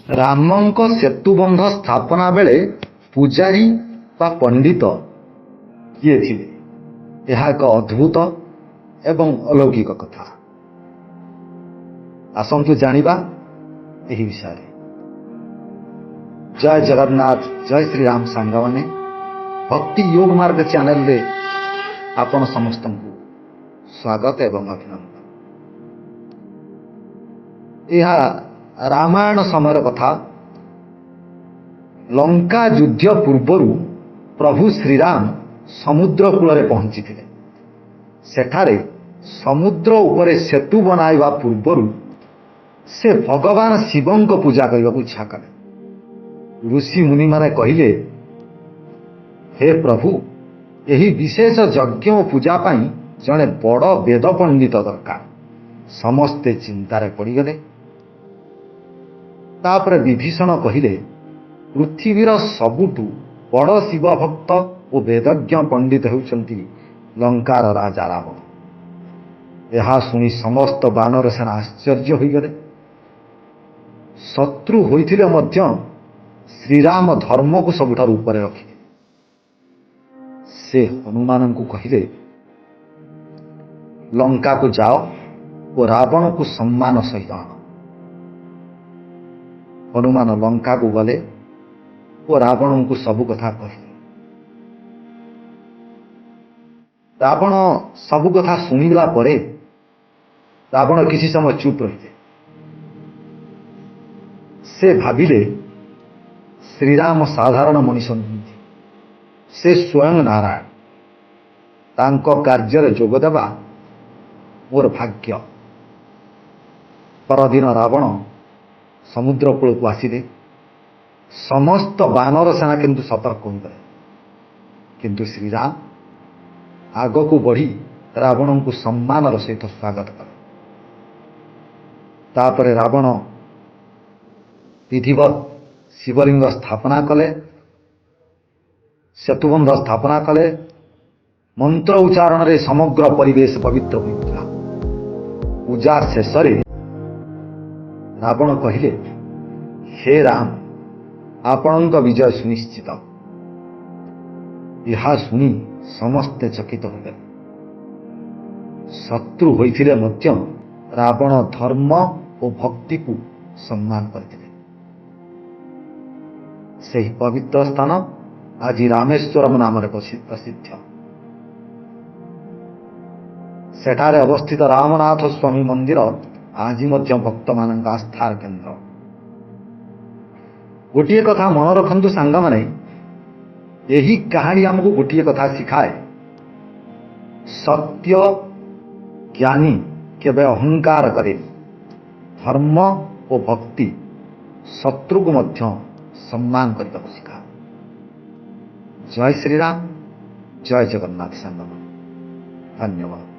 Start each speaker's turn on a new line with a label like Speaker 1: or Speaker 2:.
Speaker 1: ରାମଙ୍କ ସେତୁବନ୍ଧ ସ୍ଥାପନା ବେଳେ ପୂଜାରୀ ବା ପଣ୍ଡିତ କିଏ ଥିଲେ? ଏହା ଏକ ଅଦ୍ଭୁତ ଏବଂ ଅଲୌକିକ କଥା। ଆସନ୍ତୁ ଜାଣିବା ଏହି ବିଷୟରେ। ଜୟ ଜଗନ୍ନାଥ, ଜୟ ଶ୍ରୀରାମ ସାଙ୍ଗମାନେ। ଭକ୍ତି ଯୋଗ ମାର୍ଗ ଚ୍ୟାନେଲରେ ଆପଣ ସମସ୍ତଙ୍କୁ ସ୍ୱାଗତ ଏବଂ ଅଭିନନ୍ଦନ। ଏହା ରାମାୟଣ ସମୟର କଥା। ଲଙ୍କା ଯୁଦ୍ଧ ପୂର୍ବରୁ ପ୍ରଭୁ ଶ୍ରୀରାମ ସମୁଦ୍ର କୂଳରେ ପହଞ୍ଚିଥିଲେ। ସେଠାରେ ସମୁଦ୍ର ଉପରେ ସେତୁ ବନାଇବା ପୂର୍ବରୁ ସେ ଭଗବାନ ଶିବଙ୍କ ପୂଜା କରିବାକୁ ଇଚ୍ଛା କଲେ। ଋଷି ମୁନିମାନେ କହିଲେ, "ହେ ପ୍ରଭୁ, ଏହି ବିଶେଷ ଯଜ୍ଞ ଓ ପୂଜା ପାଇଁ ଜଣେ ବଡ଼ ବେଦ ପଣ୍ଡିତ ଦରକାର।" ସମସ୍ତେ ଚିନ୍ତାରେ ପଡ଼ିଗଲେ। ତାପରେ ବିଭୀଷଣ କହିଲେ, "ପୃଥିବୀର ସବୁଠୁ ବଡ଼ ଶିବ ଭକ୍ତ ଓ ବେଦଜ୍ଞ ପଣ୍ଡିତ ହେଉଛନ୍ତି ଲଙ୍କାର ରାଜା ରାବଣ।" ଏହା ଶୁଣି ସମସ୍ତ ବାନର ସେନା ଆଶ୍ଚର୍ଯ୍ୟ ହୋଇଗଲେ। ଶତ୍ରୁ ହୋଇଥିଲେ ମଧ୍ୟ ଶ୍ରୀରାମ ଧର୍ମକୁ ସବୁଠାରୁ ଉପରେ ରଖିଲେ। ସେ ହନୁମାନଙ୍କୁ କହିଲେ, "ଲଙ୍କାକୁ ଯାଅ ଓ ରାବଣକୁ ସମ୍ମାନ ସହିତ ଆଣ।" ହନୁମାନ ଲଙ୍କାକୁ ଗଲେ ଓ ରାବଣଙ୍କୁ ସବୁ କଥା କହିଲେ। ରାବଣ ସବୁ କଥା ଶୁଣିଲା ପରେ ରାବଣ କିଛି ସମୟ ଚୁପ୍ ରହିଲେ। ସେ ଭାବିଲେ, ଶ୍ରୀରାମ ସାଧାରଣ ମଣିଷ ନୁହନ୍ତି, ସେ ସ୍ୱୟଂ ନାରାୟଣ। ତାଙ୍କ କାର୍ଯ୍ୟରେ ଯୋଗଦେବା ମୋର ଭାଗ୍ୟ। ପରଦିନ ରାବଣ ସମୁଦ୍ର କୂଳକୁ ଆସିଲେ। ସମସ୍ତ ବାନର ସେନା କିନ୍ତୁ ସତର୍କ ହୋଇଗଲେ। କିନ୍ତୁ ଶ୍ରୀରାମ ଆଗକୁ ବଢ଼ି ରାବଣଙ୍କୁ ସମ୍ମାନର ସହିତ ସ୍ୱାଗତ କଲେ। ତାପରେ ରାବଣ ବିଧିବତ ଶିବଲିଙ୍ଗ ସ୍ଥାପନା କଲେ, ସେତୁବନ୍ଧ ସ୍ଥାପନା କଲେ। ମନ୍ତ୍ର ଉଚ୍ଚାରଣରେ ସମଗ୍ର ପରିବେଶ ପବିତ୍ର ହୋଇଉଠିଲା। ପୂଜା ଶେଷରେ ରାବଣ କହିଲେ, "ହେ ରାମ, ଆପଣଙ୍କ ବିଜୟ ସୁନିଶ୍ଚିତ।" ଏହା ଶୁଣି ସମସ୍ତେ ଚକିତ ହୋଇଗଲେ। ଶତ୍ରୁ ହୋଇଥିଲେ ମଧ୍ୟ ରାବଣ ଧର୍ମ ଓ ଭକ୍ତିକୁ ସମ୍ମାନ କରିଥିଲେ। ସେହି ପବିତ୍ର ସ୍ଥାନ ଆଜି ରାମେଶ୍ୱରମ ନାମରେ ପ୍ରସିଦ୍ଧ। ସେଠାରେ ଅବସ୍ଥିତ ରାମନାଥ ସ୍ୱାମୀ ମନ୍ଦିର ଆଜି ମଧ୍ୟ ଭକ୍ତମାନଙ୍କ ଆସ୍ଥାର କେନ୍ଦ୍ର। ଗୋଟିଏ କଥା ମନେ ରଖନ୍ତୁ ସାଙ୍ଗମାନେ, ଏହି କାହାଣୀ ଆମକୁ ଗୋଟିଏ କଥା ଶିଖାଏ। ସତ୍ୟ ଜ୍ଞାନୀ କେବେ ଅହଙ୍କାର କରେନି। ଧର୍ମ ଓ ଭକ୍ତି ଶତ୍ରୁକୁ ମଧ୍ୟ ସମ୍ମାନ କରିବାକୁ ଶିଖାଏ। ଜୟ ଶ୍ରୀରାମ, ଜୟ ଜଗନ୍ନାଥ ସାଙ୍ଗମାନେ, ଧନ୍ୟବାଦ।